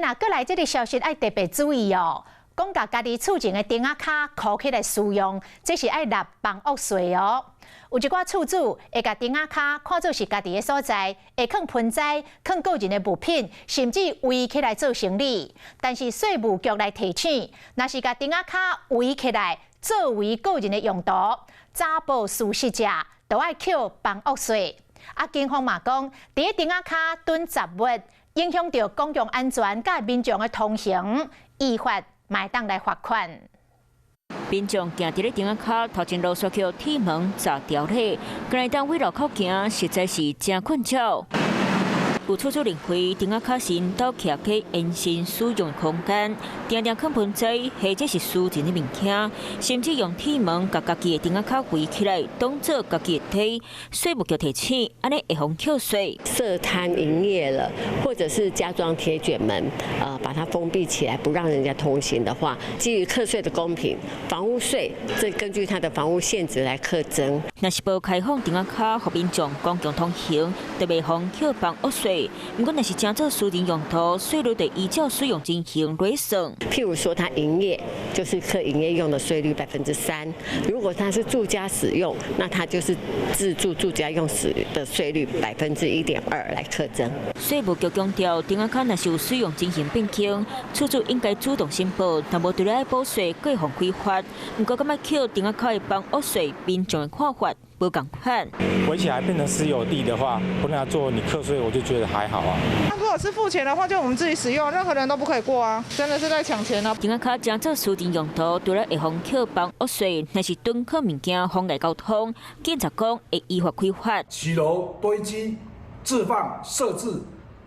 若閣來這个消息愛特別注意哦，講共家己厝前的釘仔跤箍起來使用，這是愛納房屋稅哦。有一寡厝主會共釘仔跤看做是家己的所在，會囥盆栽、囥個人的物品，甚至圍起來做生理。但是稅務局來提醒，若是共釘仔跤圍起來作為個人的用途，查報屬實者，就愛扣房屋稅。啊，警方嘛講，佇釘仔跤囤雜物，影響著公共安全佮民眾的通行，依法嘛會當來罰款。民眾行佇咧釘仔跤，頭前路煞予鐵門閘牢咧，敢若當對路口行，實在是誠困擾。有厝主認為，釘仔跤是𪜶兜徛家延伸使用空間，定定囥盆栽或者是私人的物件，甚至用鐵門共家己的釘仔跤圍起來，當做家己的地。稅務局提醒，按呢會予扣稅。設攤營業了，或者是加裝鐵捲門，把它封閉起來，不讓人家通行的話，基於課稅的公平，房屋稅這根據它的房屋現值來課徵。若是無開放釘仔跤，予民眾公共通行，就袂予扣房屋稅。毋過，若是成做私人用途，稅率得依照使用情形來算。譬如說，它營業就是課營業用的稅率3%；如果它是住家使用，那它就是自住住家用使的稅率1.2%來課徵。稅務局強調，釘仔跤若是有使用情形變更，厝主應該主動申報，若無除了愛補稅，閣會予開罰。毋過，感覺扣釘仔跤的房屋稅，民眾的看法無仝款。圍起來變成私有地的話，不能做你課稅，我就覺得還好啊。那如果是付錢的話，就我們自己使用，任何人都不可以過啊！真的是在搶錢啊！釘仔跤成做私人用途，除了會予扣房屋稅，若是囤囥物件妨礙交通，警察講會依法開罰。騎樓堆積、置放、設置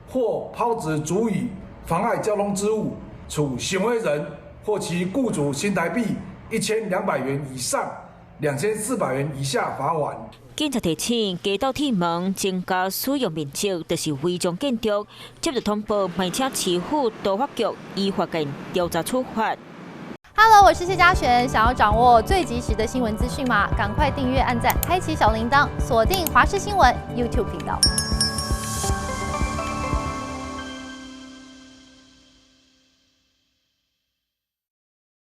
或拋擲足以妨礙交通之物，處行為人或其僱主新台幣1200元以上2400元以下罰鍰。警察提醒，街道鐵門增加使用面積，就是違章建築。接著通報，嘛請市府都發局依法共調查處罰。 Hello，我是謝嘉璇，想要掌握最及時的新聞資訊嗎？趕快訂閱、按讚、開啟小鈴鐺，鎖定華視新聞 YouTube 頻道。